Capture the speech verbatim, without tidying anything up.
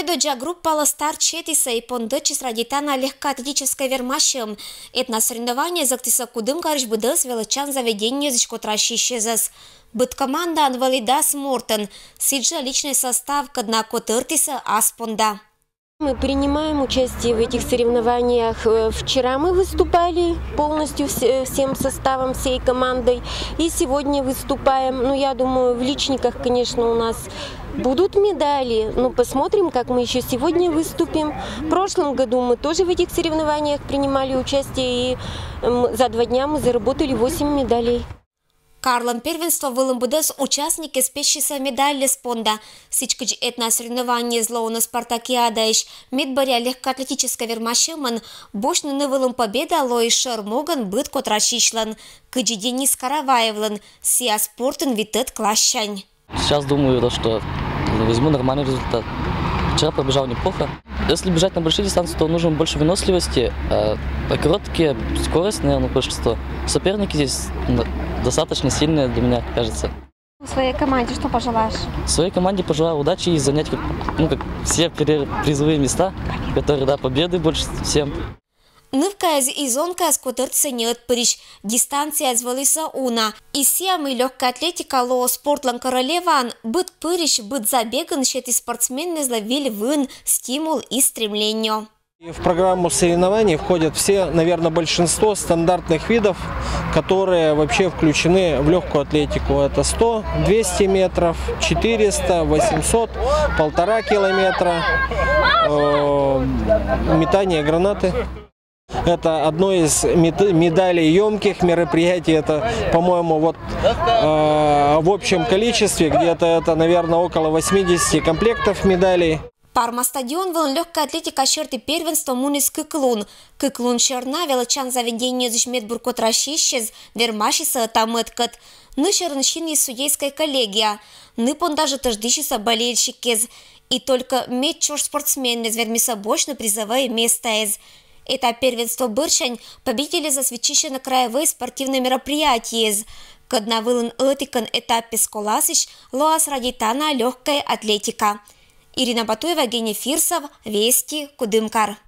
Додза группалы старт сетісӧ и пондӧдчис радейтана лёгкоатлетическӧй вермасьӧм. Этносоревнованиеяс ӧктісӧ Кудымкарысь быдӧс велӧдчан заведениеысь котырасьысьясӧс. Быд командаын вӧлі дас мортӧн, сідзжӧ личнӧй состав, кӧд на котыртісӧ ас понда. Мы принимаем участие в этих соревнованиях. Э, вчера мы выступали полностью вс-, э, всем составом, всей командой. И сегодня выступаем. Ну, я думаю, в личниках, конечно, у нас будут медали. Ну, посмотрим, как мы еще сегодня выступим. В прошлом году мы тоже в этих соревнованиях принимали участие. И, м, за два дня мы заработали восемь медалей. Карлӧн первенство вылын быдӧс участникъяс пессисӧ медальяс понда. Сідз кыдз этносоревнованиеяс лоӧны спартакиадаысь медбӧръя лёгкоатлетическӧй вермасьӧмын, босьтны ны вылын победа лои шӧр могӧн быд котырасьысьлӧн, кыдзи Денис Караваевлӧн, сійӧ спортын витӧд классянь. Сейчас думаю, то, что возьму нормальный результат. Вчера пробежал неплохо. Если бежать на большие дистанции, то нужно больше выносливости, а на короткие скорость, наверное, больше что. Соперники здесь н-, достаточно сильные для меня, кажется. В своей команде что пожелаешь? Своей команде пожелаю удачи и занять как, ну, как все при-, призовые места, которые, да, победы больше всем. Нывкаяс и зонкаяс котыртісӧ ньӧт пырысь, дистанцияыс вӧлі уна. И сійӧ, мый лёгкая атлетика лоӧ спортлӧн королеваӧн, быд пырысь, быд забегын сетіс спортсменъяслы выль вын, стимул и стремление. И в программу соревнований входят все, наверное, большинство стандартных видов, которые вообще включены в лёгкую атлетику. Это сто, двести метров, четыреста, восемьсот, полтора километра, э, метание гранаты. Это одно из мет-, медалей ёмких мероприятий. Это, по-моему, вот, э, в общем количестве где-то это, наверное, около восьмидесяти комплектов медалей. Парма стадион вылын лёгкая атлетика серти первенство муніс кык лун. Кык лун сьӧрна велӧдчан заведениеысь медбур котырасьысьяс вермасисӧ ӧта-мӧдкӧд. Ны сьӧрын синйис судейскӧй коллегия. Ны понда жӧ тӧждысисӧ болельщикъяс. И только медчуж спортсменъяс вермисӧ босьтны призовӧй местаэз. Этап первенство бӧрсянь победительясӧс виччысьӧны краевӧй спортивнӧй мероприятиеяс, кӧд на вылын ӧтикӧн этапыс коласьысь лоас радейтана лёгкая атлетика. Ирина Батуева, Евгений Фирсов, Вести, Кудымкар.